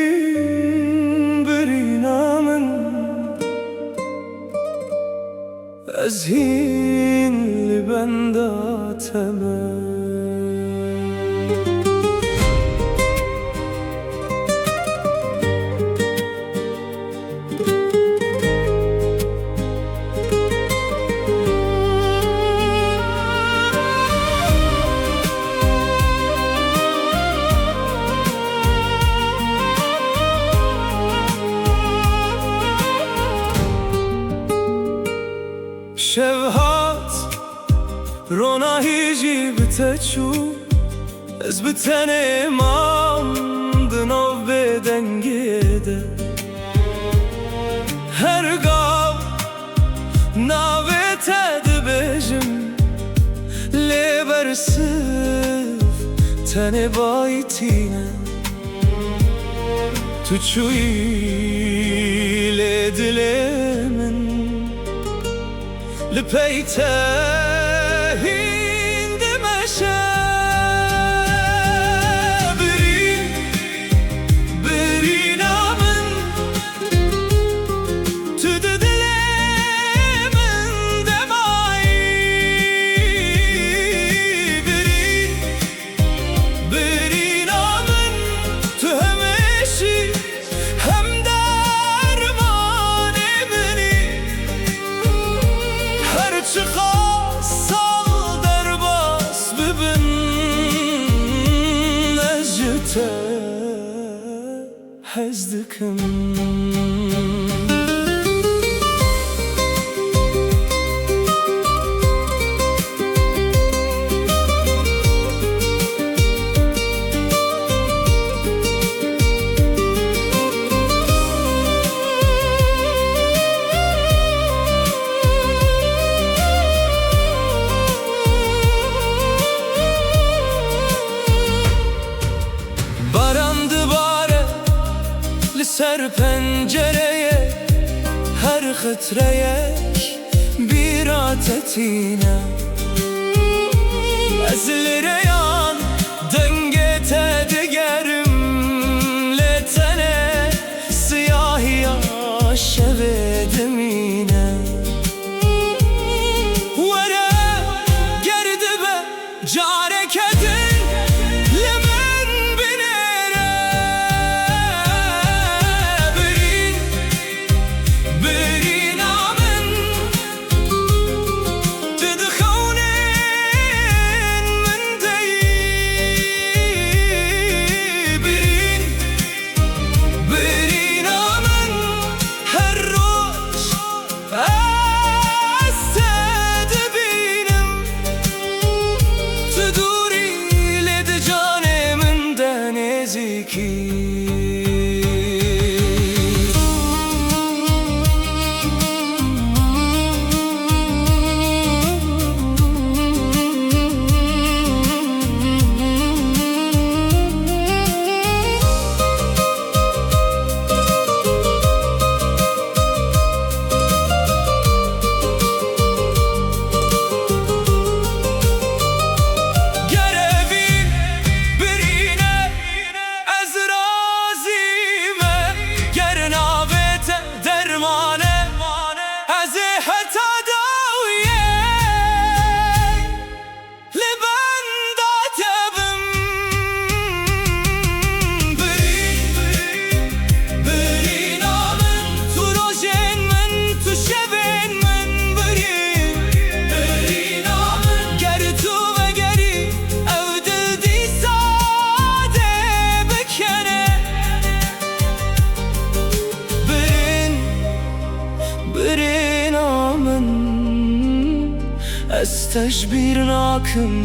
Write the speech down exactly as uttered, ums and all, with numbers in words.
Birîn, birîna min, ez hîn li benda te me. Şev hat, ronahî jî bi te çû. Ez bi tenê mam di nav bêdengiyê de. Her gav navê te dibêjim, lê bersiv tenê bayî tîne. Tu çûyî lê dilê min li pey te hîn dimeşe. Birîn, birîna min, tu di dilê min de mayî. Birîn, birîna min, tu hemêşî hem dermanê min î. Her çiqas sal derbas bibin, ez ji te hez dikim. Baran dibare li ser pencereyê, her xitreyek bîra te tîne. Ez li rêyan dengê te digerim, lê tenê siyahiya şevê dimîne. Were, ger dibe careke din li min binêre. Birîn, birîna min, tu di xewnên min de yî. Birîn, birîna min, her roj ez te dibînim, tu dûrî lê di canê min de nêzîkî. Ger evîn birîne, ez razî me. Ger navê te derman e, ez ê heta dawiyê li benda te bim. Birîn, birîna min, tu rojên min, tu şevên min. Birîn, birîna min, ger tu vegerî, ev dil dîsa dê bikene. Birîn, birîna min, ez te ji bîr nakim.